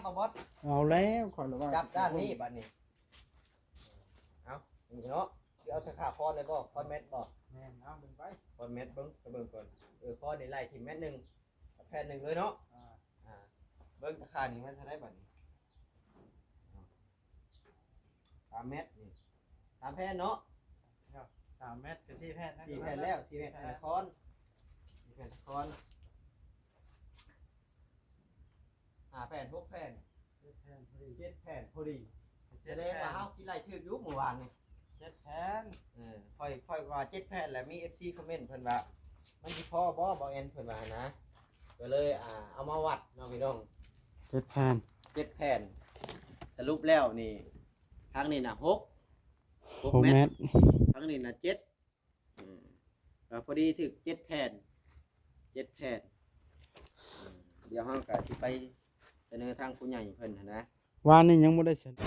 ບໍ່ບອດ ເອົາແລ້ວ ຂ້ອຍລະວ່າ ຈັບດ້ານນີ້ບາດນີ້. ເອົາ ນີ້ເນາະ ຊິເອົາສາຂາຄອນໄດ້ບໍ່? ຄອນແມັດບໍ່? ແມ່ນ ເອົາເບິ່ງໄປ ຄອນແມັດເບິ່ງ ໄປເບິ່ງກ່ອນ. ເອີ ຄອນນີ້ໄລ່ຖິ້ມແມັດໜຶ່ງ ແຜ່ນໜຶ່ງເລີຍເນາະ. ອ່າ ອ່າ ເບິ່ງສາຂານີ້ມັນເທົ່າໃດບາດນີ້? ສາມແມັດນີ້ ສາມແຜ່ນເນາະ. ສາມແມັດກໍສີ່ແຜ່ນ ສີ່ແຜ່ນແລ້ວ ສີ່ແຜ່ນຄອນ ສີ່ແຜ່ນຄອນ ຫ້າແຜ່ນ ຫົກແຜ່ນ ເຈັດແຜ່ນພໍດີ ເຈັດແຜ່ນພໍດີ. ສະແດງວ່າເຮົາຄິດໄລ່ຖືກຢູ່ມື້ວານນີ້ ເຈັດແຜ່ນ. ເອີ ຂ້ອຍ ຂ້ອຍວ່າເຈັດແຜ່ນ ແລ້ວມີເອັຟຊີຄອມເມັນເພິ່ນວ່າ ມັນຊິພໍບໍ່ ບໍ່ແອນ ເພິ່ນວ່ານະ ກໍເລີຍ ອ່າ ເອົາມາວັດເນາະພີ່ນ້ອງ ເຈັດແຜ່ນ ເຈັດແຜ່ນ. ສະຫຼຸບແລ້ວນີ້ ທາງນີ້ນະ ຫົກ ຫົກແມັດ ທາງນີ້ນະ ເຈັດ ອືມ ກໍພໍດີຖືກເຈັດແຜ່ນ ເຈັດແຜ່ນ. ອືມ ດຽວເຮົາກໍຊິໄປສະເໜີທາງຜູ້ໃຫຍ່ເພິ່ນຫັ້ນນະ ວານນີ້ຍັງບໍ່ໄດ້ສະເໜີ.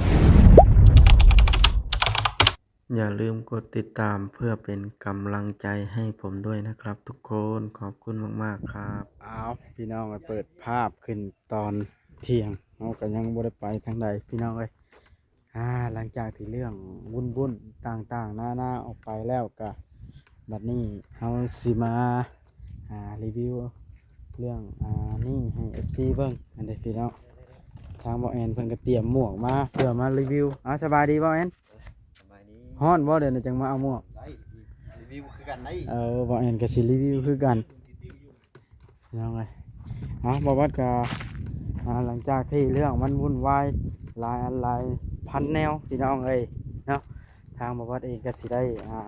ຢ່າລືມກົດຕິດຕາມເພື່ອເປັນກຳລັງໃຈໃຫ້ຜົມດ້ວຍນະຄັບທຸກຄົນ ຂອບຄຸນມາກໆຄັບ. ອ້າວ ພີ່ນ້ອງເອີຍ ເປີດພາບຂຶ້ນຕອນທ່ຽງ ເຮົາກໍຍັງບໍ່ໄດ້ໄປທາງໃດ ພີ່ນ້ອງເອີຍ. ອ່າ ຫຼັງຈາກທີ່ເລື່ອງວຸ້ນໆຕ່າງໆນານາອອກໄປແລ້ວ ກະບັດນີ້ເຮົາຊິມາ ອ່າ ຣີວິວເລື່ອງ ອ່າ ນີ້ໃຫ້ເອັຟຊີເບິ່ງ ອັນເດພີ່ນ້ອງ. ທາງບ່າວແອນເພິ່ນກໍຕຽມໝວກມາເພື່ອມາຣີວິວ. ເອົາ ສະບາຍດີບ່າວແອນ. ສະບາຍດີ. ຮ້ອນບໍ່? ດຽວນີ້ຈັ່ງມາເອົາໝວກ. ໄດ້ ຣີວິວຄືກັນໄດ໋. ເອີ ບ່າວແອນກໍຊິຣີວິວຄືກັນ. ພີ່ນ້ອງເອີຍ ເອົາ ບ່າວບັດກໍ ອ່າ ຫຼັງຈາກທີ່ເລື່ອງມັນວຸ້ນວາຍຫຼາຍອັນຫຼາຍພັນແນວ ພີ່ນ້ອງເອີຍເນາະ ທາງບ່າວບັດເອງກໍຊິໄດ້ ອ່າ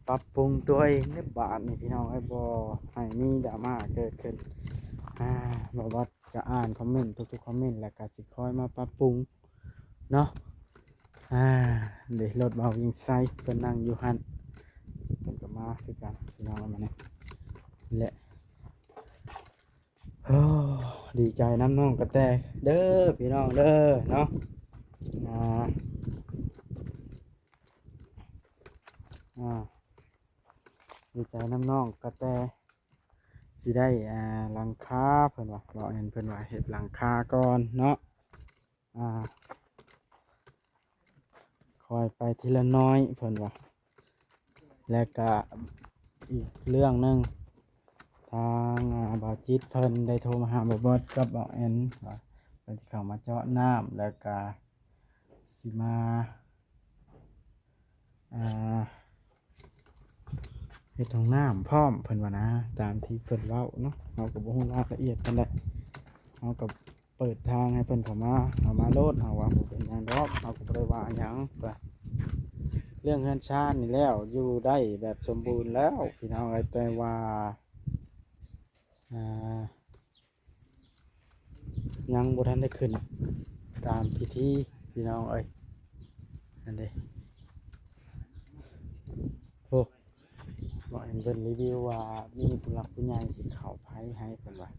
ປັບປຸງຕົວເອງໃນບາດນີ້ ພີ່ນ້ອງເອີຍ ບໍ່ໃຫ້ມີດຣາມາເກີດຂຶ້ນ. ອ່າ ບ່າວບັດກໍອ່ານຄອມເມັນທຸກໆຄອມເມັນ ແລ້ວກໍຊິຄອຍມາປັບປຸງ ເນາະ. ອ່າ ເດ ລົດບ່າວວິງໄຊເພິ່ນນັ່ງຢູ່ຫັ້ນ ເພິ່ນກໍມາຄືກັນພີ່ນ້ອງ ມານີ້ແຫຼະ. ໂອ້ ດີໃຈນຳນ້ອງກະແຕເດີພີ່ນ້ອງເດີເນາະ. ອ່າ ອ່າ ດີໃຈນຳນ້ອງກະແຕ ຊິໄດ້ ອ່າ ຫຼັງຄາ ເພິ່ນວ່າ ເວົ້າແມ່ນເພິ່ນວ່າເຮັດຫຼັງຄາກ່ອນເນາະ. ອ່າ ຄ່ອຍໄປທີລະໜ້ອຍເພິ່ນວ່າ. ແລະກະອີກເລື່ອງໜຶ່ງ ທາງ ອ່າ ບ່າວຈິດເພິ່ນໄດ້ໂທມາຫາບ່າວບອດກັບບ່າວແອນວ່າເພິ່ນຊິເຂົ້າມາເຈາະນ້ຳ ແລະກະຊິມາ ອ່າ ເຮັດຫ້ອງນ້ຳພ້ອມເພິ່ນວ່ານະ ຕາມທີ່ເພິ່ນເວົ້າເນາະ. ເຮົາກໍບໍ່ຮູ້ລາຍລະອຽດປານໃດ ເຮົາກໍເປີດທາງໃຫ້ເພິ່ນເຂົ້າມາ ເຂົ້າມາໂລດ. ເຮົາວ່າບໍ່ເປັນຫຍັງດອກ ເຮົາກໍບໍ່ໄດ້ວ່າຫຍັງ. ເລື່ອງເຮືອນຊານນີ້ແລ້ວ ຢູ່ໄດ້ແບບສົມບູນແລ້ວພີ່ນ້ອງເອີຍ ແຕ່ວ່າ ອ່າ ຍັງບໍ່ທັນໄດ້ຂຶ້ນຕາມພິທີພີ່ນ້ອງເອີຍ. ອັນເດ ໂອ້ ບອກໃຫ້ເພິ່ນຣີວິວວ່າມີຜູ້ຫຼັກຜູ້ໃຫຍ່ຊິເຂົ້າໃຜໃຫ້ເພິ່ນວ່າ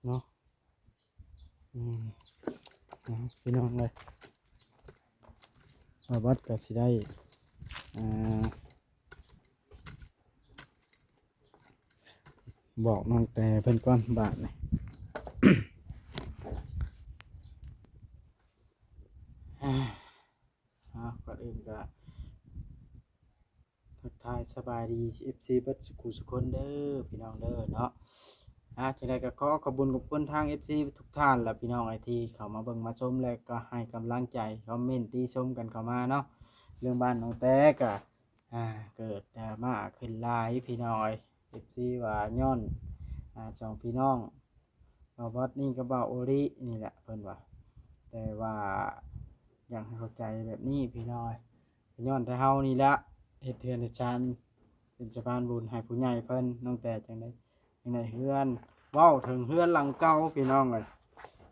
ເນາະ. ອືມ ເນາະ ພີ່ນ້ອງເອີຍ ບ່າວບອດກໍຊິໄດ້ ອ່າ ບອກນ້ອງແຕເພິ່ນກ່ອນບາດນີ້. ອ່າ ອ່າ ກ່ອນອື່ນກໍທັກທາຍສະບາຍດີເອັຟຊີເບິດສຸຂູສຸຄົນເດີພີ່ນ້ອງເດີເນາະ. ອ່າ ຈັ່ງໃດກໍຂໍຂອບບຸນຂອບຄຸນທາງເອັຟຊີທຸກທ່ານລະພີ່ນ້ອງເອີຍ ທີ່ເຂົ້າມາເບິ່ງມາຊົມ ແລະກໍໃຫ້ກຳລັງໃຈ ຄອມເມັນຕິຊົມກັນເຂົ້າມາເນາະ. ເລື່ອງບ້ານນ້ອງແຕກໍ ອ່າ ເກີດດຣາມາຂຶ້ນຫຼາຍພີ່ນ້ອງເອີຍ ເອັຟຊີວ່າຍ້ອນ ອ່າ ສອງພີ່ນ້ອງ ບ່າວບອດນີ້ກັບບ່າວໂອລິນີ້ແຫຼະເພິ່ນວ່າ. ແຕ່ວ່າຢາກໃຫ້ເຂົ້າໃຈແບບນີ້ພີ່ນ້ອງເອີຍ ກໍຍ້ອນແຕ່ເຮົານີ້ແຫຼະເຮັດເຮືອນເຮັດຊານເປັນສະພານບຸນໃຫ້ຜູ້ໃຫຍ່ເພິ່ນ. ນ້ອງແຕຈັ່ງໃດ ຈັ່ງໃດເຮືອນ ເວົ້າເຖິງເຮືອນຫຼັງເກົ່າພີ່ນ້ອງເອີຍ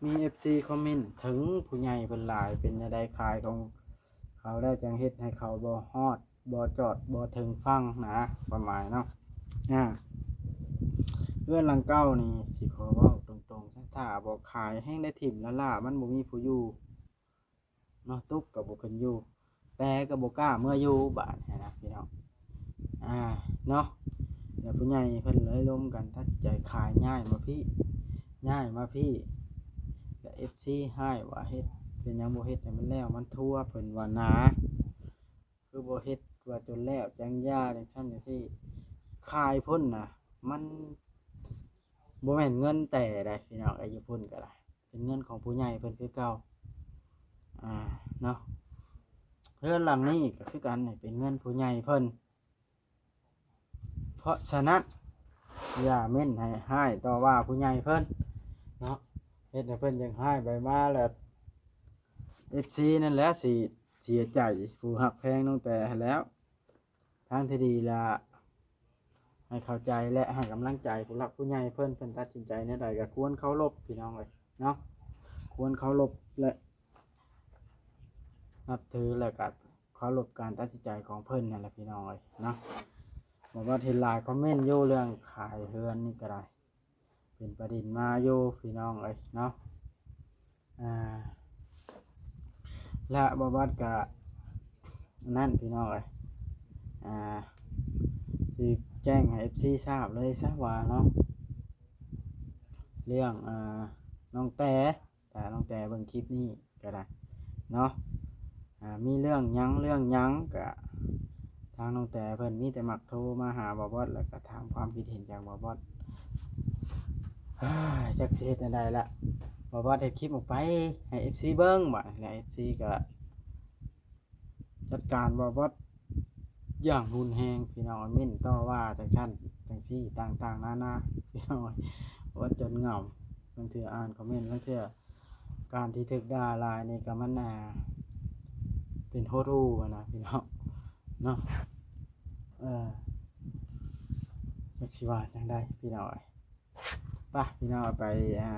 ມີເອັຟຊີຄອມເມັນເຖິງຜູ້ໃຫຍ່ເພິ່ນຫຼາຍ ເປັນແນວໃດຂາຍຂອງເຂົາແລ້ວຈັ່ງເຮັດໃຫ້ເຂົາບໍ່ຮອດ ບໍ່ຈອດ ບໍ່ເຖິງຝັ່ງນະ ຄວາມໝາຍເນາະ. ອ່າ ເຮືອນຫຼັງເກົ່ານີ້ ຊິຂໍເວົ້າຕົງໆ ຖ້າບໍ່ຂາຍແຮ່ງໄດ້ຖິ້ມລ້າໆ ມັນບໍ່ມີຜູ້ຢູ່ເນາະ ຕຸກກໍບໍ່ຂຶ້ນຢູ່ ແຕ່ກໍບໍ່ກ້າເມືອຢູ່ບາດນີ້ນະພີ່ນ້ອງ. ອ່າ ເນາະ ແລ້ວຜູ້ໃຫຍ່ເພິ່ນເລີຍລົມກັນຕັດສິນໃຈຂາຍ ຍ້າຍມາພີ້ ຍ້າຍມາພີ້. ແລ້ວເອັຟຊີຮ້າຍວ່າເຮັດ ເປັນຫຍັງບໍ່ເຮັດໃຫ້ມັນແລ້ວມັນທົ່ວ ເພິ່ນວ່ານາ ຄືບໍ່ເຮັດວ່າຈົນແລ້ວ ຈັ່ງຢ່າ ຈັ່ງຊັ້ນຈັ່ງຊີ້. ຂາຍພຸ້ນນະ ມັນບໍ່ແມ່ນເງິນແຕ່ໃດ໋ ພີ່ນ້ອງເອີຍ ຢູ່ພຸ້ນກໍໄດ້ ເປັນເງິນຂອງຜູ້ໃຫຍ່ເພິ່ນຄືເກົ່າ ອ່າ ເນາະ. ເຮືອນຫຼັງນີ້ກໍຄືກັນ ເປັນເງິນຜູ້ໃຫຍ່ເພິ່ນ. ເພາະສະນັ້ນ ຢ່າເມັ້ນໃຫ້ຮ້າຍຕໍ່ວ່າຜູ້ໃຫຍ່ເພິ່ນເນາະ ເຮັດໃຫ້ເພິ່ນຢາກຮ້າຍໄປມາ ແລ້ວເອັຟຊີນັ້ນແຫຼະຊິເສຍໃຈ ຜູ້ຮັກແພງນ້ອງແຕຫັ້ນແລ້ວ. ທາງທີ່ດີລະ ໃຫ້ເຂົ້າໃຈ ແລະ ໃຫ້ກຳລັງໃຈຜູ້ຫຼັກຜູ້ໃຫຍ່ເພິ່ນ ເພິ່ນຕັດສິນໃຈແນວໃດກໍຄວນເຄົາລົບ ພີ່ນ້ອງເອີຍເນາະ ຄວນເຄົາລົບ ແລະ ນັບຖື ແລ້ວກໍເຄົາລົບການຕັດສິນໃຈຂອງເພິ່ນນັ້ນແຫຼະ ພີ່ນ້ອງເອີຍເນາະ. ບໍ່ວ່າເຫັນຫຼາຍຄອມເມັນຢູ່ເລື່ອງຂາຍເຮືອນນີ້ກໍໄດ້ ເປັນປະເດັນມາຢູ່ ພີ່ນ້ອງເອີຍເນາະ. ອ່າ ແລະ ບໍ່ວ່າກໍນັ້ນ ພີ່ນ້ອງເອີຍ ອ່າ ຊິແຈ້ງໃຫ້ເອັຟຊີຊາບເລີຍຊະວ່າເນາະ ເລື່ອງ ອ່າ ນ້ອງແຕ ຖ້ານ້ອງແຕເບິ່ງຄລິບນີ້ກໍໄດ້ເນາະ ອ່າ ມີເລື່ອງຫຍັງ ເລື່ອງຫຍັງກະ ທາງນ້ອງແຕເພິ່ນມີແຕ່ມັກໂທມາຫາບ່າວບອດ ແລ້ວກໍຖາມຄວາມຄິດເຫັນຈາກບ່າວບອດ. ເຮີ້ຍ ຈັກຊິເຮັດແນວໃດລະ ບ່າວບອດເຮັດຄລິບອອກໄປໃຫ້ເອັຟຊີເບິ່ງ ບາດນີ້ແຫຼະ ເອັຟຊີກໍ ຈັດການບ່າວບອດຢ່າງຮຸນແຮງ ພີ່ນ້ອງ ເມັ້ນຕໍ່ວ່າຈັ່ງຊັ້ນຈັ່ງຊີ້ ຕ່າງໆນານາ ພີ່ນ້ອງ ບໍ່ວ່າຈົນເຫງົາ. ລາງເທື່ອອ່ານຄອມເມັນ ລາງເທື່ອການທີ່ຖືກດ່າຫຼາຍນີ້ກໍມັນ ອ່າ ເປັນຫົດຫູ່ຫັ້ນນະ ພີ່ນ້ອງເນາະ. ເອີ ຈັກຊິວ່າຈັ່ງໃດ ພີ່ນ້ອງເອີຍ. ໄປພີ່ນ້ອງ ໄປ ອ່າ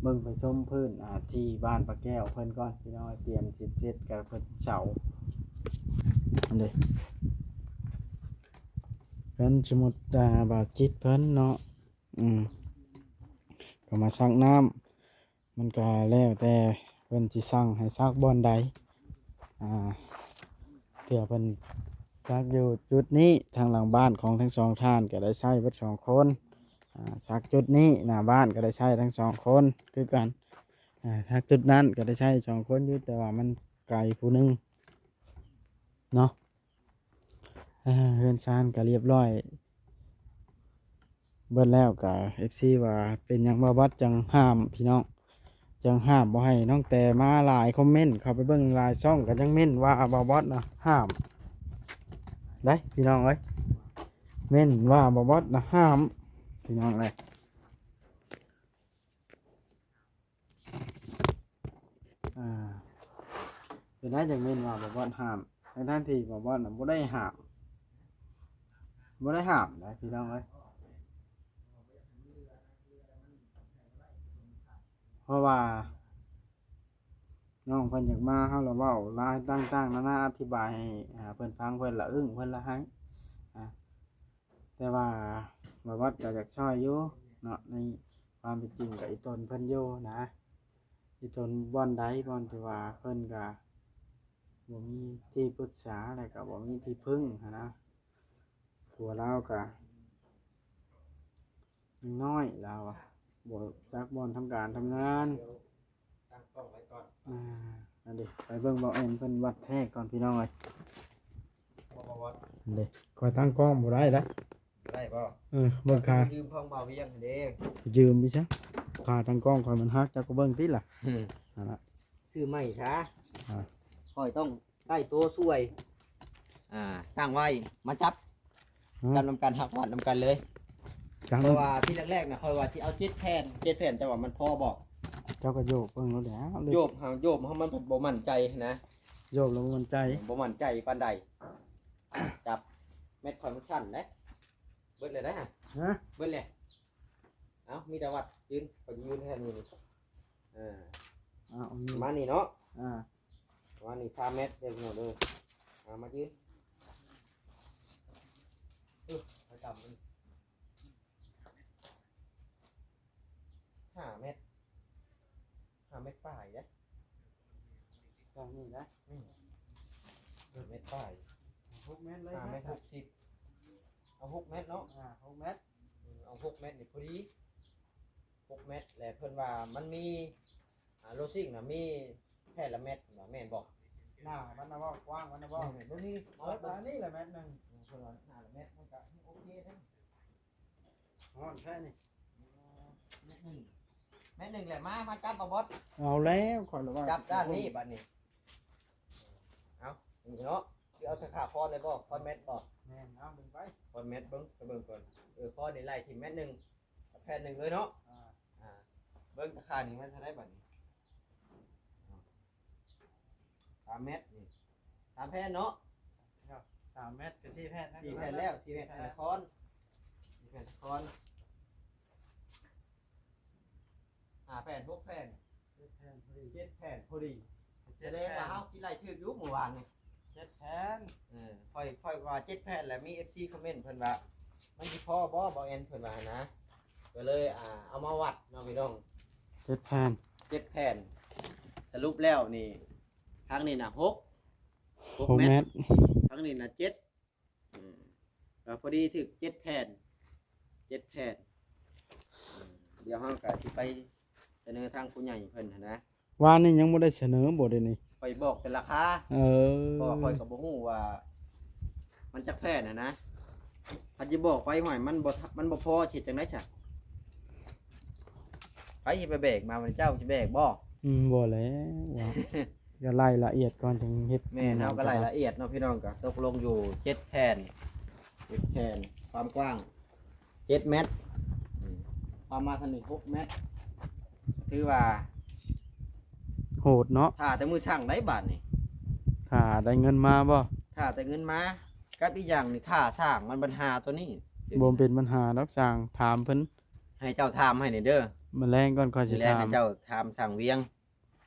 ເບິ່ງໄປຊົມພື້ນ ອ່າ ທີ່ບ້ານປ້າແກ້ວເພິ່ນກ່ອນ ພີ່ນ້ອງ. ຕຽມຊິເສັດກັບເພິ່ນເສົາ ອັນເດ ເພິ່ນ ສົມມຸດ ອ່າ ບ່າວຈິດເພິ່ນເນາະ ອືມ ກໍມາສັກນ້ຳ. ມັນກໍແລ້ວແຕ່ເພິ່ນຊິສັ່ງໃຫ້ສັກບ່ອນໃດ ອ່າ ເທື່ອເພິ່ນສັກຢູ່ຈຸດນີ້ ທາງຫຼັງບ້ານຂອງທັງສອງທ່ານກໍໄດ້ໃຊ້ເບິດສອງຄົນ ອ່າ ສັກຈຸດນີ້ ໜ້າບ້ານກໍໄດ້ໃຊ້ທັງສອງຄົນຄືກັນ ອ່າ ສັກຈຸດນັ້ນກໍໄດ້ໃຊ້ສອງຄົນຢູ່ ແຕ່ວ່າມັນໄກຜູ້ໜຶ່ງເນາະ. ເຮືອນຊານກໍລຽບຮ້ອຍເບິດແລ້ວ ກໍເອັຟຊີວ່າເປັນຫຍັງບ່າວບອດຈັ່ງຫ້າມ ພີ່ນ້ອງ ຈັ່ງຫ້າມບໍ່ໃຫ້ນ້ອງແຕມາຫຼາຍ. ຄອມເມັນເຂົ້າໄປເບິ່ງຫຼາຍຊ່ອງກໍຍັງເມັ້ນວ່າບ່າວບອດນະຫ້າມໄດ໋ ພີ່ນ້ອງເອີຍ ເມັ້ນວ່າບ່າວບອດນະຫ້າມ ພີ່ນ້ອງເອີຍ. ອ່າ ເປັນໄດ້ຈັ່ງເມັ້ນວ່າບ່າວບອດຫ້າມ ທັງໆທີ່ບ່າວບອດນະບໍ່ໄດ້ຫ້າມ ບໍ່ໄດ້ຫ້າມນະ ພີ່ນ້ອງເອີຍ. ເພາະວ່ານ້ອງເພິ່ນຢາກມາ ເຮົາລະເວົ້າຫຼາຍຕ່າງໆນານາ ອະທິບາຍໃຫ້ ອ່າ ເພິ່ນຟັງ ເພິ່ນລະອຶ້ງ ເພິ່ນລະໄຫ້ ອ່າ ແຕ່ວ່າບ່າວບອດກໍຢາກຊ່ອຍຢູ່ເນາະ ໃນຄວາມເປັນຈິງກໍອີ່ຕົນເພິ່ນຢູ່ນະ ອີ່ຕົນບ່ອນໃດ ບ່ອນທີ່ວ່າເພິ່ນກໍບໍ່ມີທີ່ປຶກສາ ແລ້ວກໍບໍ່ມີທີ່ເພິ່ງຫັ້ນນະ. ຜົວລາວກໍຍັງນ້ອຍ ລາວອະ ບໍ່ຈັກບ່ອນທຳການທຳງານ. ຕັ້ງກ້ອງໄວ້ກ່ອນ ອ່າ ອັນນີ້ ໄປເບິ່ງບ່າວແອນເພິ່ນວັດແທກກ່ອນ ພີ່ນ້ອງເອີຍ. ບໍ່ ບໍ່ວັດ ອັນນີ້ ຂ້ອຍຕັ້ງກ້ອງບໍ່ໄດ້ລະ ບໍ່ໄດ້ບໍ່? ເອີ ເບິ່ງຄ່າ ຢືມຂອງບ່າວວຽງຫັ້ນເດ້ ຢືມອີ່ຊະ ຂາຕັ້ງກ້ອງຂ້ອຍມັນຫັກ ເຈົ້າກໍເບິ່ງຕິລະ. ອືມ ຫັ້ນລະ ຊື້ໃໝ່ຊະ ອ່າ ຂ້ອຍຕ້ອງ ໄດ້ໂຕຊ່ວຍ ອ່າ ຕັ້ງໄວ້ ມາຈັບ ຮະ ຈັບນຳກັນ ຮັກວັດນຳກັນເລີຍ. ຈັບ ເພາະວ່າທີແລກໆນະ ຂ້ອຍວ່າຊິເອົາເຈັດແຜ່ນ ເຈັດແຜ່ນ ແຕ່ວ່າມັນພໍບໍ່? ເຈົ້າກໍໂຍກເບິ່ງໂລດແຫຼະ ໂຍກ ໂຍກເຮົາມັນບໍ່ໝັ້ນໃຈນະ ໂຍກແລ້ວບໍ່ໝັ້ນໃຈ ບໍ່ໝັ້ນໃຈປານໃດ. ຈັບ ແມັດຂ້ອຍມັນສັ້ນເດ້ ເບິດແລ້ວເດ້ ຮະ ເບິດແລ້ວ. ເອົ້າ ມີແຕ່ວັດຢືນ ຂ້ອຍຢືນແທນນີ້ ເອີ ເອົາ ປະມານນີ້ເນາະ ອ່າ ປະມານນີ້ ສາມແມັດເດີພີ່ນ້ອງເດີ. ເອົາ ມາຢືນ ເອີ ໄປຕຳມັນ ຫ້າແມັດ ຫ້າແມັດປາຍເດ້ ຕາມນີ້ນະ ອືມ ຫ້າແມັດປາຍ ຫົກແມັດເລີຍ ຫ້າແມັດຫົກສິບ. ເອົາຫົກແມັດເນາະ. ອ່າ ຫົກແມັດ. ອືມ ເອົາຫົກແມັດນີ້ພໍດີ ຫົກແມັດ. ແລະເພິ່ນວ່າມັນມີ ອ່າ ໂລຊິງນະ ມີແຜ່ນລະແມັດ ແມ່ນບໍ່? ໜ້າມັນນະບໍ່? ກວ້າງມັນນະບໍ່? ແມ່ນ ບໍ່ມີ. ເອີ ອັນນີ້ລະແມັດໜຶ່ງ. ເພິ່ນວ່າໜ້າລະແມັດ ມັນກະໂອເຄເດ້. ຮ້ອນແທ້ນີ້. ເອີ ແມັດໜຶ່ງ ແມັດໜຶ່ງແຫຼະ. ມາ ມາຈັບບໍ່ບອດ. ເອົາແລ້ວ ຂ້ອຍລະວ່າ ຈັບດ້ານນີ້ບາດນີ້. ເອົາ ນີ້ເນາະ ຊິເອົາສາຂາຄອນໄດ້ບໍ່? ຄອນແມັດບໍ່? ແມ່ນ. ເອົາ ເບິ່ງໄປ ຄອນແມັດເບິ່ງ ໄປເບິ່ງກ່ອນ. ເອີ ຄອນນີ້ໄລ່ຖິ້ມແມັດໜຶ່ງ ແຜ່ນໜຶ່ງເລີຍເນາະ. ອ່າ ອ່າ ເບິ່ງສາຂານີ້ມັນເທົ່າໃດບາດນີ້? ສາມແມັດນີ້ ສາມແຜ່ນເນາະ. ສາມແມັດກໍສີ່ແຜ່ນ ສີ່ແຜ່ນແລ້ວ ສີ່ແຜ່ນ ສາຄອນ ສີ່ແຜ່ນສາຄອນ. ຫ້າແຜ່ນ ຫົກແຜ່ນ ເຈັດແຜ່ນພໍດີ ເຈັດແຜ່ນພໍດີ. ສະແດງວ່າເຮົາຄິດໄລ່ຖືກຢູ່ມື້ວານນີ້ ເຈັດແຜ່ນ. ເອີ ຂ້ອຍ ຂ້ອຍວ່າເຈັດແຜ່ນ ແລ້ວມີເອັຟຊີຄອມເມັນເພິ່ນວ່າ ມັນຊິພໍບໍ່ ບໍ່ແອນ ເພິ່ນວ່ານະ. ກໍເລີຍ ອ່າ ເອົາມາວັດເນາະພີ່ນ້ອງ ເຈັດແຜ່ນ ເຈັດແຜ່ນ. ສະຫຼຸບແລ້ວນີ້ ທາງນີ້ນະຫົກ ຫົກແມັດ ທາງນີ້ນະເຈັດ. ອືມ ກໍພໍດີຖືກເຈັດແຜ່ນ ເຈັດແຜ່ນ. ອືມ ດຽວເຮົາກໍຊິໄປສະເໜີທາງຜູ້ໃຫຍ່ເພິ່ນຫັ້ນນະ. ວານນີ້ຍັງບໍ່ໄດ້ສະເໜີບໍ່ ດຽວນີ້? ຂ້ອຍບອກແຕ່ລາຄາ. ເອີ ເພາະວ່າຂ້ອຍກໍບໍ່ຮູ້ວ່າມັນຈັກແຜ່ນຫັ້ນນະ. ຄັນຊິບອກໄປ ຫ້ວຍ ມັນບໍ່ ມັນບໍ່ພໍ ຊິເຮັດຈັ່ງໃດຊະ? ໃຜຊິໄປແບກມາ ເຈົ້າຊິແບກບໍ່? ອືມ ບໍ່ແລ້ວ ວ່າ ກໍລາຍລະອຽດກ່ອນຈຶ່ງເຮັດ. ແມ່ນ ເຮົາກໍລາຍລະອຽດເນາະພີ່ນ້ອງ. ກໍຕົກລົງຢູ່ເຈັດແຜ່ນ ເຈັດແຜ່ນ ຄວາມກວ້າງເຈັດແມັດ ອືມ ຄວາມມາທາງນີ້ຫົກແມັດ. ຖືວ່າໂຫດເນາະ. ຖ້າແຕ່ມື້ຊ່າງໄດ໋ບາດນີ້ ຖ້າໄດ້ເງິນມາບໍ່? ຖ້າແຕ່ເງິນມາ ກັບອີກຢ່າງນີ້ ຖ້າຊ່າງມັນບັນຫາຕົວນີ້ ບໍ່ເປັນບັນຫາດອກ. ຊ່າງຖາມເພິ່ນ ໃຫ້ເຈົ້າຖາມໃຫ້ແດ່ເດີ. ມື້ແລງກ່ອນຂ້ອຍຊິຖາມ ໃຫ້ເຈົ້າຖາມຊ່າງວຽງ.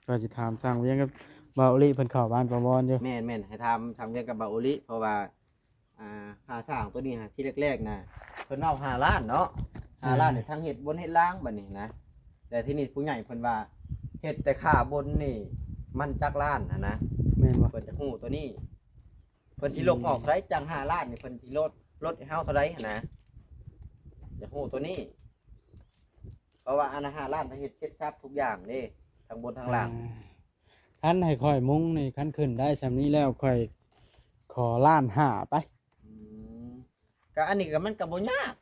ກໍຊິຖາມຊ່າງວຽງກັບບ່າວໂອລິ ເພິ່ນເຂົ້າບ້ານປະວອນຢູ່. ແມ່ນໆ ໃຫ້ຖາມຊ່າງວຽງກັບບ່າວໂອລິ ເພາະວ່າ ອ່າ ຄ່າສ້າງຕົວນີ້ຫັ້ນ ທີແລກໆນະ ເພິ່ນເວົ້າຫ້າລ້ານເນາະ. ຫ້າລ້ານນີ້ ທັງເຮັດບົນເຮັດລາງບັດນີ້ນະ. ແຕ່ທີນີ້ຜູ້ໃຫຍ່ເພິ່ນວ່າ ເຮັດແຕ່ຄ່າບົນນີ້ ມັນຈັກລ້ານຫັ້ນນະ. ແມ່ນບໍ່? ເພິ່ນຈະຮູ້ຕົວນີ້ ເພິ່ນຊິລົບອອກເທົ່າໃດ? ຈັ່ງຫ້າລ້ານນີ້ ເພິ່ນຊິລົດ ລົດໃຫ້ເຮົາເທົ່າໃດຫັ້ນນະ? ຢາກຮູ້ຕົວນີ້. ເພາະວ່າອັນຫ້າລ້ານ ໄປເຮັດເສັດສັບທຸກຢ່າງເດ້ ທັງບົນທັງລ່າງ. ອ່າ ຄັນໃຫ້ຂ້ອຍມຸງນີ້ ຄັນຂຶ້ນໄດ້ສ່ຳນີ້ແລ້ວ ຂ້ອຍຂໍລ້ານຫ້າໄປ. ອືມ ກະອັນນີ້ກະ ມັນກະບໍ່ຍາກ.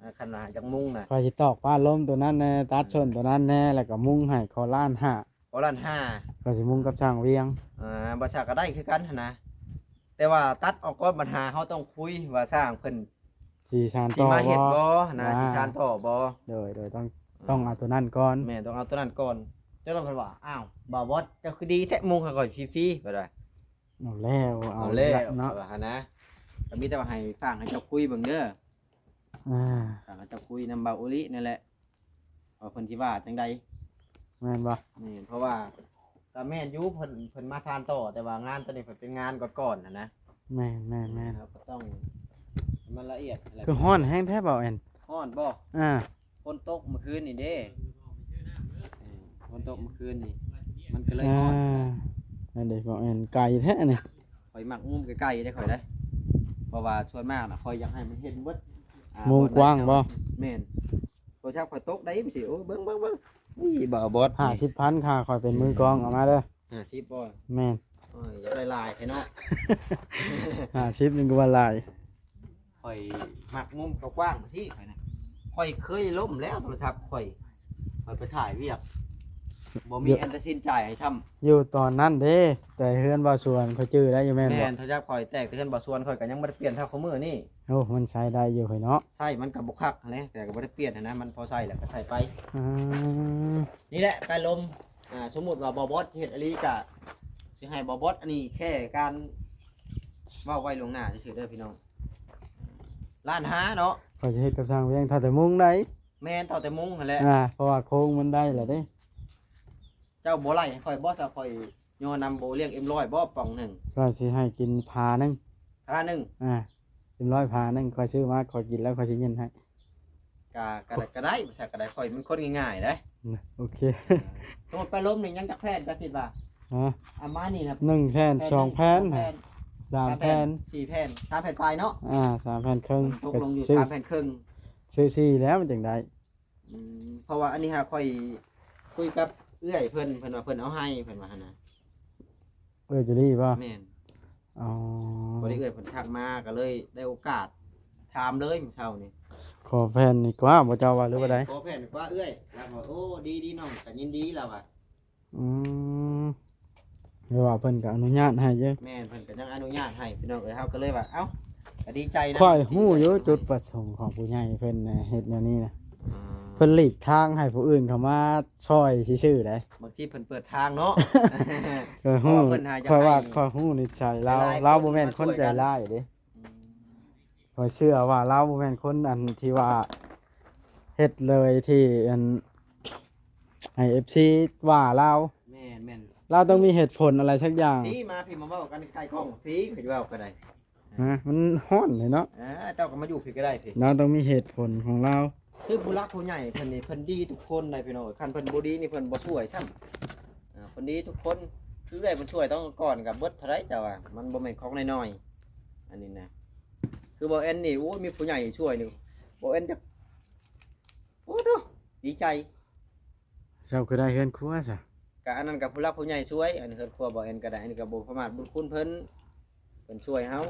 ອ່າ ຄັນວ່າຢາກມຸງນະ ຂ້ອຍຊິຕອກຝາລົມຕົວນັ້ນແດ່ ຕັດ ອືມ ສົ້ນຕົວນັ້ນແດ່ ແລ້ວກະມຸງໃຫ້ ຂໍລ້ານຫ້າ. ຂໍລ້ານຫ້າ ຂ້ອຍຊິມຸງກັບຊ່າງວຽງ. ອ່າ ບໍ່ຊະກະໄດ້ຄືກັນຫັ້ນນະ. ແຕ່ວ່າຕັດອອກກ່ອນ ບັນຫາເຮົາຕ້ອງຄຸຍວ່າຊ່າງເພິ່ນ ຊິສານຕໍ່ ຊິມາເຮັດບໍ່ ບໍ່ນະ ອ່າ ຊິສານຕໍ່ບໍ່? ໂດຍ ໂດຍ ຕ້ອງ ອ່າ ຕ້ອງເອົາຕົວນັ້ນກ່ອນ. ແມ່ນ ຕ້ອງເອົາຕົວນັ້ນກ່ອນ. ເຈົ້າຕ້ອງເພິ່ນວ່າ ອ້າວ ບ່າວບອດ ເຈົ້າຄືດີແທ້ ມຸງໃຫ້ຂ້ອຍຟຣີໆ ບໍ່ໄດ້. ເອົາແລ້ວ ເອົາແລ້ວເນາະ ວ່າຫັ້ນນະ. ກໍມີແຕ່ວ່າໃຫ້ຝາກໃຫ້ເຈົ້າຄຸຍເບິ່ງເດີ. ອ່າ ຖ້າເຈົ້າຄຸຍນຳບ່າວໂອລິນັ້ນແຫຼະ ວ່າເພິ່ນຊິວ່າຈັ່ງໃດ. ແມ່ນບໍ່? ແມ່ນ ເພາະວ່າກໍແມ່ນຢູ່ ເພິ່ນ ເພິ່ນມາສານຕໍ່ ແຕ່ວ່າງານຕົວນີ້ເພິ່ນເປັນງານກ່ອນໆຫັ້ນນະ. ແມ່ນໆໆ ເຮົາກໍຕ້ອງໃຫ້ມັນລະອຽດແຫຼະ. ຄືຮ້ອນແຮງແທ້ບ່າວແອນ. ຮ້ອນບໍ່? ອ່າ ຝົນຕົກມື້ຄືນນີ້ເດ້. ເອີ ຝົນຕົກມື້ຄືນນີ້ ມັນກໍເລີຍຮ້ອນ. ອ່າ ນັ້ນເດ້ ບ່າວແອນ ໄກແທ້ນີ້. ຂ້ອຍມັກມຸມໄກໆເດ້ຂ້ອຍເດ້ ເພາະວ່າສ່ວນມາກນະ ຂ້ອຍຢາກໃຫ້ມັນເຫັນເບິດ ອ່າ ມຸມກວ້າງບໍ່? ແມ່ນ ໂທລະສັບຂ້ອຍຕົກໄດ໋ ມັນຊິ ໂອ້ ເບິ່ງໆໆ ນີ້ບ່າວບອດ ຫ້າສິບພັນຄ່າ ຂ້ອຍເປັນມືກອງ ເອົາມາເດີ. ຫ້າສິບບໍ່? ແມ່ນ. ໂອ້ຍ ຢາກໄດ້ຫຼາຍແທ້ເນາະ. ຫ້າສິບນີ້ກໍວ່າຫຼາຍ. ຂ້ອຍມັກມຸມກວ້າງໆ ຊີ້ຂ້ອຍນະ. ຂ້ອຍເຄີຍລົ້ມແລ້ວໂທລະສັບຂ້ອຍ ຂ້ອຍໄປຖ່າຍວຽກ ບໍ່ມີອັນຕັດສິນໃຈໃຫ້ຊ້ຳ. ຢູ່ຕອນນັ້ນເດ້ ແຕ່ເຮືອນບ່າວສວນ ຂ້ອຍຈື່ໄດ້ຢູ່ແມ່ນບໍ່? ແມ່ນ ໂທລະສັບຂ້ອຍແຕກແຕ່ເຮືອນບ່າວສວນ ຂ້ອຍກໍຍັງບໍ່ໄດ້ປ່ຽນເທົ່າຂອງມື້ນີ້. ໂອ້ ມັນໃຊ້ໄດ້ຢູ່ຂ້ອຍເນາະ. ໃຊ້ມັນກໍບໍ່ຄັກຫັ້ນແຫຼະ ແຕ່ກໍບໍ່ໄດ້ປ່ຽນຫັ້ນນະ ມັນພໍໃຊ້ແລ້ວກໍໃຊ້ໄປ. ອືມ ນີ້ແຫຼະ ການລົມ ອ່າ ສົມມຸດວ່າບ່າວບອດຊິເຮັດອີ່ຫຼີ ກະຊິໃຫ້ບ່າວບອດ ອັນນີ້ແຄ່ການເວົ້າໄວ້ລ່ວງໜ້າຊື່ໆເດີພີ່ນ້ອງ. ລ້ານຫ້າເນາະ ຂ້ອຍຊິເຮັດກັບຊ່າງວຽງ ຖ້າແຕ່ມຸງໄດ໋. ແມ່ນ ເທົ່າແຕ່ມຸງຫັ້ນແຫຼະ. ອ່າ ເພາະວ່າໂຄງມັນໄດ້ແລ້ວເດ້. ເຈົ້າບໍ່ໄລ່ໃຫ້ຂ້ອຍບໍ່? ຊະ ຂ້ອຍຍໍນຳໂບລ້ຽງເອັມຮ້ອຍບໍ່ ປ່ອງໜຶ່ງ? ຂ້ອຍຊິໃຫ້ກິນພາໜຶ່ງ. ພາໜຶ່ງ? ອ່າ ເອັມຮ້ອຍພາໜຶ່ງ ຂ້ອຍຊື້ມາ ຂ້ອຍກິນແລ້ວຂ້ອຍຊິຍື່ນໃຫ້. ກະ ກະ ກະໄດ້ ຊະ ກະໄດ້ ຂ້ອຍມັນຄົນງ່າຍໆເດ້. ໂອເຄ. ສົມມຸດໄປລົມນີ້ຍັງຈັກແຜ່ນ ເຈົ້າຄິດວ່າ? ຮະ? ເອົາມານີ້ນະ ໜຶ່ງແຜ່ນ ສອງແຜ່ນ ສອງແຜ່ນ. ສາມແຜ່ນ ສາມແຜ່ນ ສີ່ແຜ່ນ ສາມແຜ່ນປາຍເນາະ ອ່າ ສາມແຜ່ນເຄິ່ງ ມັນຕົກລົງຢູ່ ກໍຊື້ ສາມແຜ່ນເຄິ່ງ ຊື້ສີ່ແລ້ວມັນຈັ່ງໄດ້ ອືມ ເພາະວ່າອັນນີ້ຫາຂ້ອຍຄຸຍກັບເອື້ອຍເພິ່ນ ເພິ່ນວ່າເພິ່ນເອົາໃຫ້ ເພິ່ນວ່າຫັ້ນນະ ເອື້ອຍຈຸລີບໍ່? ແມ່ນ ອໍ ພໍດີເອື້ອຍເພິ່ນທັກມາ ກໍເລີຍໄດ້ໂອກາດຖາມເລີຍມື້ເຊົ້ານີ້ ຂໍແຜ່ນນີ້ກວ່າບໍ່ ເຈົ້າວ່າ ຫຼືວ່າໃດ? ແມ່ນ ຂໍແຜ່ນນີ້ກວ່າເອື້ອຍ ລາວວ່າ ໂອ້ ດີໆ ນ້ອງກໍຍິນດີ ລາວວ່າ ອືມ ແປວ່າເພິ່ນກໍອະນຸຍາດໃຫ້ຢູ່ ແມ່ນ ເພິ່ນກໍຍັງອະນຸຍາດໃຫ້ ພີ່ນ້ອງເອີຍ ເຮົາກໍເລີຍວ່າ ເອົ້າ ກໍດີໃຈນຳ ຂ້ອຍຮູ້ຢູ່ຈຸດປະສົງຂອງຜູ້ໃຫຍ່ເພິ່ນນະ ເຮັດແນວນີ້ນະ ອືມ ເພິ່ນຫຼີກທາງໃຫ້ຜູ້ອື່ນເຂົ້າມາຊ່ອຍຊື່ໆ ໄດ໋ ບາງທີເພິ່ນເປີດທາງເນາະ ຂ້ອຍຮູ້ ເພາະວ່າເພິ່ນຫາຢາກ ຂ້ອຍວ່າ ໃຫ້ ຂ້ອຍຮູ້ນິດໄສລາວ ຫຼາຍໆ ລາວບໍ່ແມ່ນຄົນໃຈຮ້າຍເດ້ ອືມ ຂ້ອຍເຊື່ອວ່າລາວບໍ່ແມ່ນຄົນອັນທີ່ວ່າເຮັດເລີຍທີ່ອັນໃຫ້ເອັຟຊີວ່າລາວ ແມ່ນໆ ລາວຕ້ອງມີເຫດຜົນອະໄລສັກຢ່າງ ນີ້ມາພີ້ມາເວົ້າກັນຂາຍຂອງພີ້ ຂ້ອຍເວົ້າກໍໄດ້ ຮະ ມັນຮ້ອນເລີຍເນາະ ເອີ ເຈົ້າກໍມາຢູ່ພີ້ກໍໄດ້ພີ້ ລາວຕ້ອງມີເຫດຜົນຂອງລາວ ຄືຜູ້ຫຼັກຜູ້ໃຫຍ່ເພິ່ນນີ້ເພິ່ນດີທຸກຄົນໃດ໋ພີ່ນ້ອງ ຄັນເພິ່ນບໍ່ດີນີ້ເພິ່ນບໍ່ຊ່ວຍຊ້ຳ ອ່າ ເພິ່ນດີທຸກຄົນ ຄືເອື້ອຍເພິ່ນຊ່ວຍຕ້ອງກ່ອນກໍເບິດເທົ່າໃດ ເຈົ້າວ່າ ມັນບໍ່ແມ່ນຂອງນ້ອຍໆ ອັນນີ້ນະ ຄືບໍ່ແອນນີ້ ໂອ້ຍ ມີຜູ້ໃຫຍ່ຊ່ວຍນີ້ ບໍ່ແອນຈະ ໂອ້ໂທ້ ດີໃຈ ເຈົ້າຄືໄດ້ເຮືອນຄົວຊະ ກະອັນນັ້ນກະຜູ້ຫຼັກຜູ້ໃຫຍ່ຊ່ວຍ ອັນເຮືອນຄົວບໍ່ແອນກໍໄດ້ ອັນນີ້ກໍບໍ່ປະໝາດບຸນຄຸນເພິ່ນ ເພິ່ນຊ່ວຍເຮົາ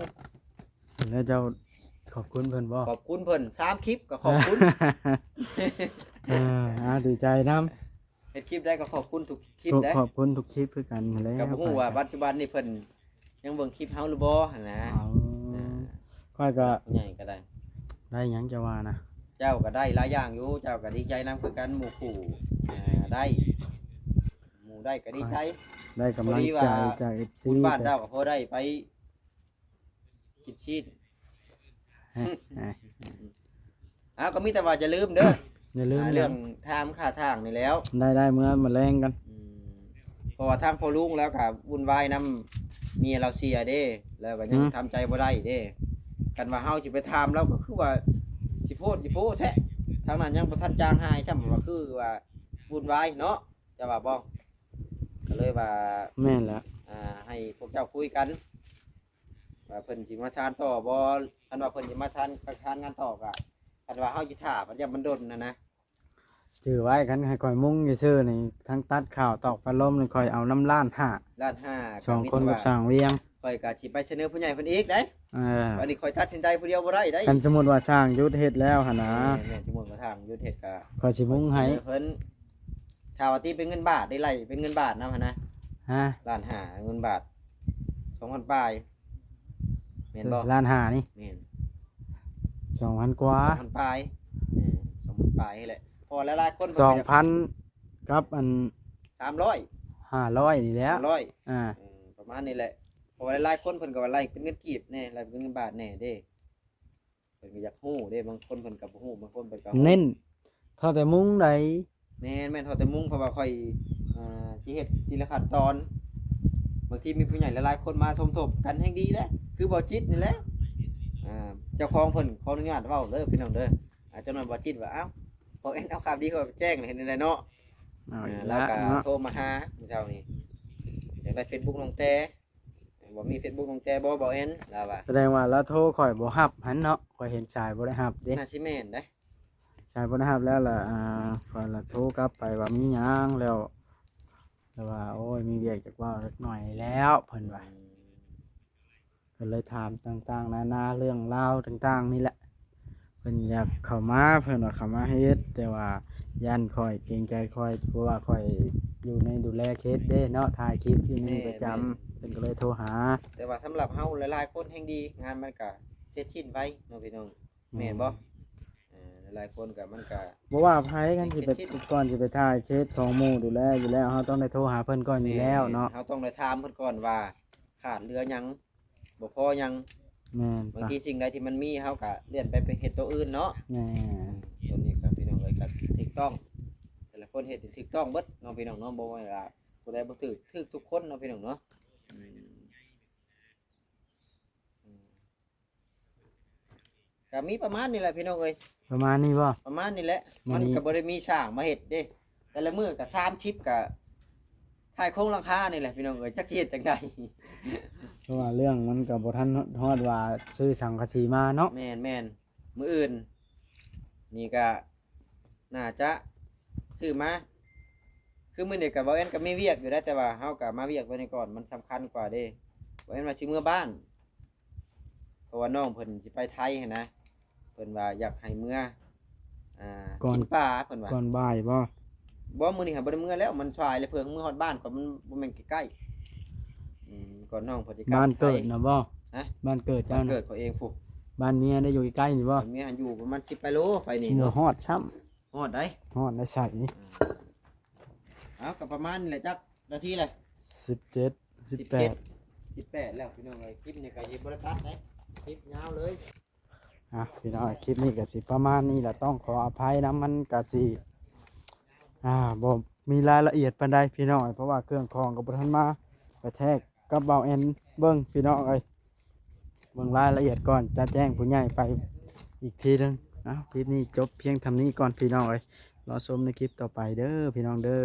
ແລ້ວເຈົ້າຂອບຄຸນເພິ່ນບໍ່? ຂອບຄຸນເພິ່ນ ສາມຄລິບກໍຂອບຄຸນ ເອີ ອ່າ ດີໃຈນຳ ເຮັດຄລິບໃດກໍຂອບຄຸນທຸກຄລິບເດ້ ຂອບຄຸນທຸກຄລິບຄືກັນຫັ້ນແຫຼະ ກໍບໍ່ຮູ້ວ່າປັດຈຸບັນນີ້ເພິ່ນຍັງເບິ່ງຄລິບເຮົາຫຼືບໍ່ຫັ້ນນະ ເອົາ ເອີ ຂ້ອຍກໍ ຜູ້ໃຫຍ່ກໍໄດ້ ໄດ້ຫຍັງຈະວ່ານະ ເຈົ້າກໍໄດ້ຫຼາຍຢ່າງຢູ່ ເຈົ້າກໍດີໃຈນຳຄືກັນ ໝູ່ຄູ່ ອ່າ ໄດ້ ໝູ່ໄດ້ກໍດີໃຈ ໄດ້ກຳລັງໃຈຈາກເອັຟຊີ ບຸນບ້ານເຈົ້າກໍພໍໄດ້ໄປ ກິນຊີ້ນ ເອີ ເອົາ ກໍມີແຕ່ວ່າຢ່າລືມເດີ ຢ່າລືມ ອ່າ ເລື່ອງຖາມຄ່າສ້າງນີ້ແລ້ວ ໄດ້ໆ ເມື່ອມາແລງກັນ ອືມ ເພາະວ່າທາງພໍ່ລຸງລາວກໍວຸ່ນວາຍນຳເມຍລາວເສຍເດ້ ແລ້ວກໍຍັງ ຮະ ທຳໃຈບໍ່ໄດ້ເດ້ ຄັນວ່າເຮົາຊິໄປຖາມລາວກໍຄືວ່າຊິໂພດຊິໂພແທ້ ທາງນັ້ນຍັງບໍ່ທັນຈາງຫາຍຊ້ຳ ວ່າຄືວ່າວຸ່ນວາຍເນາະ ເຈົ້າວ່າບໍ່? ກໍເລີຍວ່າ ແມ່ນແຫຼະ ອ່າ ໃຫ້ພວກເຈົ້າຄຸຍກັນ ວ່າເພິ່ນຊິມາຊານຕໍ່ບໍ່ ຄັນວ່າເພິ່ນຊິມາຊານ ຊານງານຕໍ່ກະ ຄັນວ່າເຮົາຊິຖ້າ ມັນຢ້ານມັນດົນຫັ້ນນະ ຈື່ໄວ້ ຄັນໃຫ້ຂ້ອຍມຸງຊື່ໆນີ້ ທັງຕັດຂ່າວຕອກພັດລົມນີ້ ຂ້ອຍເອົານຳລ້ານຫ້າ ລ້ານຫ້າ ສອງຄົນກັບຊ່າງວຽງ ຂ້ອຍກະຊິໄປສະເໜີຜູ້ໃຫຍ່ເພິ່ນອີກໄດ໋ ເອີ ອັນນີ້ຂ້ອຍຕັດສິນໃຈຜູ້ດຽວບໍ່ໄດ້ໄດ໋ ຄັນສົມມຸດວ່າຊ່າງຢຸດເຮັດແລ້ວຫັ້ນນະ ແມ່ນໆ ສົມມຸດວ່າຊ່າງຢຸດເຮັດກະ ຂ້ອຍຊິມຸງໃຫ້ ເພິ່ນ ຖ້າວ່າຕີເປັນເງິນບາດ ໄດ້ໄລ່ເປັນເງິນບາດນຳຫັ້ນນະ ຮະ ລ້ານຫ້າ ເງິນບາດ ສອງພັນປາຍ ແມ່ນບໍ່? ເອີ ລ້ານຫ້ານີ້ ແມ່ນ ສອງພັນກວ່າ ສອງພັນປາຍ ເອີ ສອງພັນປາຍນີ້ແຫຼະ ເພາະວ່າຫຼາຍໆຄົນ ສອງພັນກັບອັນ ສາມຮ້ອຍ ຫ້າຮ້ອຍນີ້ແຫຼະ ຫ້າຮ້ອຍ ອ່າ ເອີ ປະມານນີ້ແຫຼະ ເພາະວ່າຫຼາຍໆຄົນເພິ່ນກໍວ່າໄລ່ເປັນເງິນກີບແດ່ ໄລ່ເປັນເງິນບາດແດ່ເດ້. ເພິ່ນກໍຢາກຮູ້ເດ້ ບາງຄົນເພິ່ນກໍບໍ່ຮູ້ ບາງຄົນເພິ່ນກໍຮູ້ ເນັ້ນທໍ່ແຕ່ມຸງໃດ ແມ່ນໆ ທໍ່ແຕ່ມຸງ ເພາະວ່າຂ້ອຍ ອ່າ ຊິເຮັດທີລະຂັ້ນຕອນ ບາງທີມີຜູ້ໃຫຍ່ຫຼາຍໆຄົນມາສົມທົບກັນແຮ່ງດີແຫຼະ ຄືບໍ່ຈິດນີ້ແຫຼະ ອ່າ ເຈົ້າຂອງເພິ່ນ ຂໍອະນຸຍາດເວົ້າເດີພີ່ນ້ອງເດີ ອ່າ ຈັກໜ້ອຍບໍ່ຈິດວ່າ ອ້າວ ບໍ່ແມ່ນເອົາຂ່າວດີເຂົ້າໄປແຈ້ງ ເຮັດແນວໃດເນາະ ເອົາອີກແລ້ວ ລາວກໍ ເນາະ ໂທມາຫາມື້ເຊົ້ານີ້ ຢາກໄດ້ເຟສບຸກນ້ອງແຕ ບໍ່ມີເຟສບຸກນ້ອງແຕບໍ່ ບໍ່ແອນ ລາວວ່າ ສະແດງວ່າລາວໂທຂ້ອຍບໍ່ຮັບຫັ້ນເນາະ ຂ້ອຍເຫັນສາຍບໍ່ໄດ້ຮັບເດ້ ໜ້າຊິແມ່ນເດ້ ສາຍບໍ່ໄດ້ຮັບແລ້ວລະ ອ່າ ຂ້ອຍລະໂທກັບໄປວ່າມີຫຍັງແລ້ວ ລະວ່າ ໂອ້ຍ ມີວຽກຈາກເວົ້າຈັກໜ້ອຍແລ້ວ ເພິ່ນວ່າ ອືມ ກໍເລີຍຖາມຕ່າງໆນານາ ເລື່ອງລາວຕ່າງໆນີ້ແຫຼະ ເພິ່ນຢາກເຂົ້າມາ ເພິ່ນວ່າເຂົ້າມາເຮັດ ແຕ່ວ່າຢ້ານຂ້ອຍເກງໃຈຂ້ອຍ ເພາະວ່າຂ້ອຍຢູ່ໃນດູແລເຂດເດ້ເນາະ ຖ່າຍຄລິບຢູ່ນີ້ປະຈຳ ແມ່ນໆ ເພິ່ນກໍເລີຍໂທຫາ ແຕ່ວ່າສຳລັບເຮົາຫຼາຍໆຄົນແຮ່ງດີ ງານມັນກະເສັດສິ້ນໄວເນາະພີ່ນ້ອງ ແມ່ນບໍ່? ເອີ ຫຼາຍໆຄົນກະ ມັນກະ ບໍ່ວ່າໃຜ ຄັນຊິໄປ ເສັດສິ້ນ ກ່ອນຊິໄປຖ່າຍເຂດຂອງໝູ່ດູແລຢູ່ແລ້ວ ເຮົາຕ້ອງໄດ້ໂທຫາເພິ່ນກ່ອນຢູ່ແລ້ວເນາະ ແມ່ນໆ ເຮົາຕ້ອງໄດ້ຖາມເພິ່ນກ່ອນວ່າຂາດເຫຼືອຫຍັງ ບໍ່ພໍຫຍັງ ແມ່ນ ບາງທີສິ່ງໃດທີ່ມັນມີ ເຮົາກະລຽນໄປ ໄປເຮັດໂຕອື່ນເນາະ ແມ່ນ ຕົວນີ້ກໍພີ່ນ້ອງເອີຍ ກໍຖືກຕ້ອງ ແຕ່ລະຄົນເຮັດຖືກຕ້ອງເບິດເນາະ ພີ່ນ້ອງເນາະ ບໍ່ວ່າຜູ້ໃດບໍ່ຖືກ ຖືກທຸກຄົນເນາະ ພີ່ນ້ອງເນາະ ອືມ ອືມ ກໍມີປະມານນີ້ແຫຼະພີ່ນ້ອງເອີຍ ປະມານນີ້ບໍ່? ປະມານນີ້ແຫຼະ ມັນກໍບໍ່ໄດ້ມີຊ່າງມາເຮັດເດ້ ແຕ່ລະມື້ກໍສາມຄລິບ ກໍຖ່າຍໂຄງຫຼັງຄານີ້ແຫຼະພີ່ນ້ອງເອີຍ ຈັກຊິເຮັດຈັ່ງໃດ ພາະວ່າເລື່ອງມັນກໍບໍ່ທັນຮອດວ່າຊື້ສັງກະສີມາເນາະ. ແມ່ນໆ ມື້ອື່ນນີ້ກໍໜ້າຈະຊື້ມາ. ຄືມື້ນີ້ກໍບໍ່ແມ່ນ ກໍມີວຽກຢູ່ໄດ໋ ແຕ່ວ່າເຮົາກໍມາວຽກຕົວນີ້ກ່ອນ ມັນສຳຄັນກວ່າເດ້. ບໍ່ແມ່ນວ່າຊິເມືອບ້ານ ເພາະວ່ານ້ອງເພິ່ນຊິໄປໄທຫັ້ນນະ ເພິ່ນວ່າຢາກໃຫ້ເມືອ ອ່າ ກ່ອນ ກິນປາ ເພິ່ນວ່າ ກ່ອນບ່າຍບໍ່? ບໍ່ ມື້ນີ້ຫາບໍ່ໄດ້ເມືອແລ້ວ ມັນສາຍແລ້ວ ເພິ່ນເມືອຮອດບ້ານກ່ອນ ມັນບໍ່ແມ່ນໃກ້ໆ. ອືມ ກ່ອນນ້ອງເພິ່ນຊິກັບ ບ້ານເກີດນະບໍ່? ຮະ? ບ້ານເກີດເຈົ້ານະ? ບ້ານເກີດເຂົາເອງພຸ້ນ. ບ້ານເມຍໄດ້ຢູ່ໃກ້ໆນີ້ບໍ່? ບ້ານເມຍຫັ້ນຢູ່ປະມານສິບກິໂລໄປນີ້. ບໍ່ຮອດຊ້ຳ. ຮອດໃດ໋. ຮອດໄດ້ໃສ? ອືມ ເອົາ ກໍປະມານນີ້ແຫຼະ ຈັກນາທີແຫຼະ? ສິບເຈັດ ສິບແປດ ສິບແປດແລ້ວພີ່ນ້ອງເອີຍ. ຄລິບນີ້ກໍຊິບໍ່ໄດ້ຕັດໄດ໋ ຄລິບຍາວເລີຍ. ອ່ະ ພີ່ນ້ອງ ຄລິບນີ້ກໍຊິປະມານນີ້ແຫຼະ ຕ້ອງຂໍອະໄພນຳ ມັນກໍຊິ ອ່າ ບໍ່ມີລາຍລະອຽດປານໃດພີ່ນ້ອງ ເພາະວ່າເຄື່ອງຂອງກໍບໍ່ທັນມາ ໄປແທກກັບບ່າວແອນເບິ່ງພີ່ນ້ອງເອີຍ. ເບິ່ງລາຍລະອຽດກ່ອນ ຈະແຈ້ງຜູ້ໃຫຍ່ໄປອີກທີໜຶ່ງ. ເອົາ ຄລິບນີ້ຈົບພຽງເທົ່ານີ້ກ່ອນພີ່ນ້ອງເອີຍ ລໍຊົມໃນຄລິບຕໍ່ໄປເດີພີ່ນ້ອງເດີ.